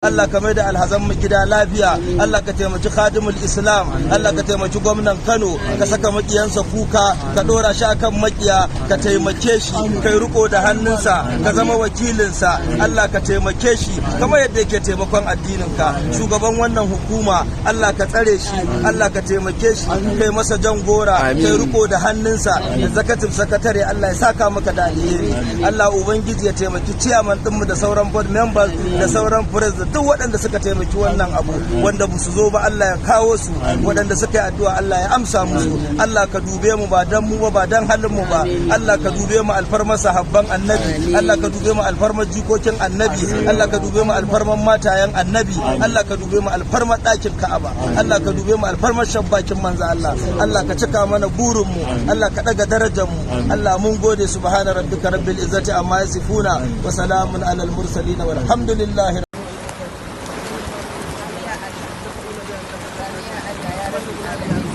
Allah ka maida alhazan mu gida lafiya. Allah ka taimaki Khadimul Islam. Allah ka taimaki gwamnan Kano, ka saka makiyansa kuka, ka dora shi akan makiya, ka taimake shi, kai riko da hannunsa, ka zama wakilinsa. Allah ka taimake shi kamar yadda yake taimakon addinin ka. Shugaban wannan hukuma, Allah ka tsare shi, Allah ka taimake shi, kai masa jan gora, kai riko da hannunsa. Executive secretary, Allah ya saka maka da alheri. Allah Ubangiji ya taimaki chairman dinmu da sauran board members da sauran president, duk waɗanda suka taimaki wannan abu. Wanda ba su zo ba, Allah ya kawo su. Waɗanda suka yi addu'a, Allah ya amsa musu. Allah ka dube mu, ba dan mu ba, ba dan halin mu ba. Allah ka dube mu alfarmar sahabban Annabi. Allah ka dube mu alfarmar jikokin Annabi. Allah ka dube mu alfarmar matayen Annabi. Allah ka dube mu alfarmar ɗakin Ka'aba. Allah ka dube mu alfarmar shabbakin manzo Allah. Allah ka cika mana burin mu. Allah ka daga darajar mu. Allah mun gode. Subhana rabbika rabbil izzati amma yasifuna wa salamun alal mursalin, walhamdulillahi. Ya Allah, ya rabbi alamin.